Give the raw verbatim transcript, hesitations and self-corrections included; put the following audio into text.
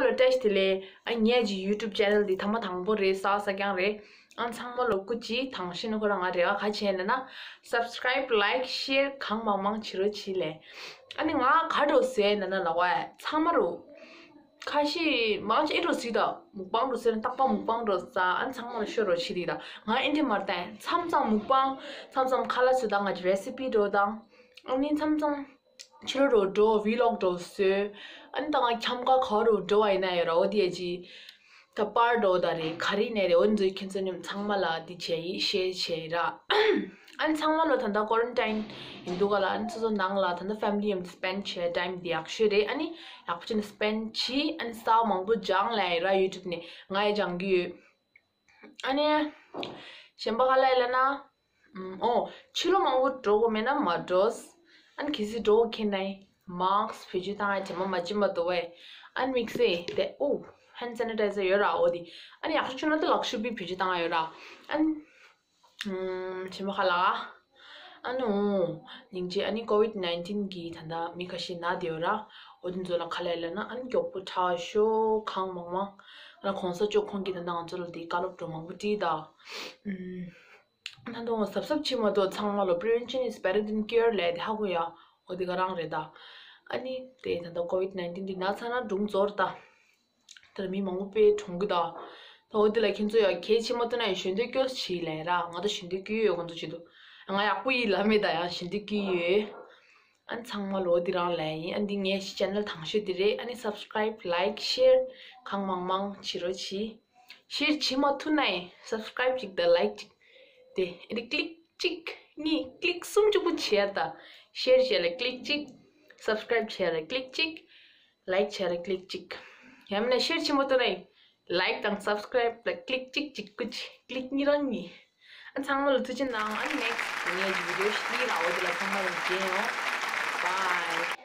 ལོ་བཀྲ་ཤིས་བདེ་ལེགས། ཨ་ངས་ཀྱི་YouTube channel འདི་ཐེངས་མ་དང་པོ་རེད། གསར་གསར་རྐྱང་རེད། ཨ་ཚང་མ་ལོ་སྐུ་མཁྱེན། དང་ཤེས་ནི་ཁོ་རང་ང་རེ་བ་ག་བྱས་ན་ན་subscribe, like, share གང་མང་མང་བྱེད་རོགས་བྱེད་ལེ། ཨ་ནི་ང་ག་འགྲོ་ཟེར་ན་ན་ལ་བ་ཚང་མ་རུ་ཁ་ཤས་མང་ཆེ་ཨེ་འགྲོ་ཟིག་ད་mukbang འགྲོ་ཟེར་ན་རྟག་པ་mukbang འགྲོ་ས། ཨ་ཚང་མ་ལ་ཤོད་རོགས་བྱེད་དེ་ད་ང་ཨེ་འདྲ་མར་ད་མཚམས་མཚམས་mukbang མཚམས་མཚམས་ཁ་ལག་བཟོ་ད་ང་recipe འགྲོ་དང་ཨ་ནི་མཚམས་མཚམས། ཕྱི་ལོགས་འགྲོ་འགྲོ་vlog འགྲོ་བཟོས། ཨ་ནི་ད་ང་འཁྱམ་ག་ག་རུ་འགྲོ་བ་ཡིན་ན་ཡོད་ར། འོ་དེ་ཡ་ཅི་ད་པར་འགྲོ་ད་རེད་ག་རེ་ནས་རེད། འོ་འཛོལ་ཁྱེད་ཚོ་མཉམ་ཚང་མ་ལ་འདི་བྱས་ཡིན་share བྱས་ར། ཨ་ནི་ཚང་མ་ལོ་ད་ལྟ་quarantine ཡིན་འདུག་ག་ལ། ཨ་ནི་ཚོ་ཚོ་ནང་ལ་ད་ལྟ་family མཉམ་དུ་spend བྱས་time འདི་ཡག་ཤོས་རེད། ཨ་ནི་ཡག་པོ་བྱས་ནས་spend བྱས། ཨ་ནི་ས་མང་པོ་སྦྱང་ལ་ཡིན་ར། YouTube ནས་ང་ཡ་སྦྱང་གི་ཡོད། ཨ་ནི། གཞན་པ་ག་ལ་ཡིན་ལ་ན། ཨོ། ཕྱི་ལོགས་མང་པོ་འགྲོ་དགོས་མེད་ན་མ་འགྲོ། ཨ་ནི་གལ་སྲིད་འགྲོ་དགོས་ཁེལ་ན་mask བེད་སྤྱོད་བཏང་ཡ་དེ་མ་མ་བྱེད་མ་འདུག་བས། ཨ་ནི་དམིགས་བསལ་དེ་ཨོ། hand sanitizer ཡོད་ར་འོ་དེ། ཨ་ནི་ཡག་ཤོས་བྱུང་ན་དེ་ལག་ཤུབས་བེད་སྤྱོད་བཏང་ཡ་ཡོད་ར། ཨ་ནི། གཞན་པ་ག་ལ། ཨ་ནི་ཨོ། སྙིང་རྗེ། ཨ་ནི་COVID nineteen གིས་ད་ལྟ་མི་ཁ་ཤས་ན་བསྡད་ཡོད་ར། འོ་དེ་ཚོ་ལ་ག་ལ་ཡིན་ལ་ན་ཨ་ནི་མགྱོགས་པོ་དྲག་ཤོག་གང་མང་མང་། ཨ་ན་གོང་ས་མཆོག་ཁོང་གིས་ད་ལྟ་ང་ཚོ་ལ་དེ་བཀའ་སློབ་འགྲོ་མང་པོ་བྲིས་ད། ཨུམ། ད་དུང་གཟབ་གཟབ་བྱེད་མ་གཏོགས་ཚང་མ་ལོ་prevention is better than cure ལས་དེ་ཧ་གོ་ཡ། འོ་དེ་ག་རང་རེད་ད། ཨ་ནི་དེ་ད་ལྟ་COVID nineteen འདི་ན་ཚ་ན་སྒྲུང་རྫོགས་ད། ད་ལྟ་མི་མང་པོ་དཔེ་གྲོངས་གི་ད། ད་འོ་དེ་ལ་ཁྱེད་ཚོ་ཡ་གལ་ཆེ་མ་ཐུབ་ན་ཡ་ཞོན་འདོད་སྐྱོ་བྱེད་ལས་ར། ང་ད་ཞོན་འདོད་སྐྱོ་ཡོད་ཁོང་ཚོ་བྱེད་དུ། ང་ཡག་པོ་ཡིན་ལ་མེད་ད་ཡ་ཞོན་འདོད་སྐྱོ་ཡོད། ཨ་ནི་ཚང་མ་ལོ་འདི་རང་ལ་ཡིན། ཨ་ནི་འདི་ངའི་channel དང་ཤོས་འདི་རེད། ཨ་ནི་subscribe, like, share གང་མང་མང་བྱེད་རོགས་གྱིས། share བྱེད་མ་ཐུབ་ན་ཡིན་subscribe གཅིག་དང་like གཅིག་དེ་ཨ་ནི་click གཅིག་གཉིས་click གསུམ་གཅིག་པུ་བྱེད་ཡ་ད། share བྱེད་ལ་click གཅིག subscribe བྱེད་ལ་click གཅིག like བྱེད་ལ་click གཅིག་ཡང་མིན་ན་share བྱེད་མ་ཐུབ་ན་ཡིན། like དང་subscribe ལ་click གཅིག་གཅིག་དགུ་གཅིག་click གཉིས་རང་གཉིས། ཨ་ཚང་མ་ལ་ཐུགས་རྗེ་གནང་། ཨ་next ངའི་video ཞིག་ལ་འོ་དེ་ལ་ཚང་མ་ལ་མཇལ་ཡོང་། Bye.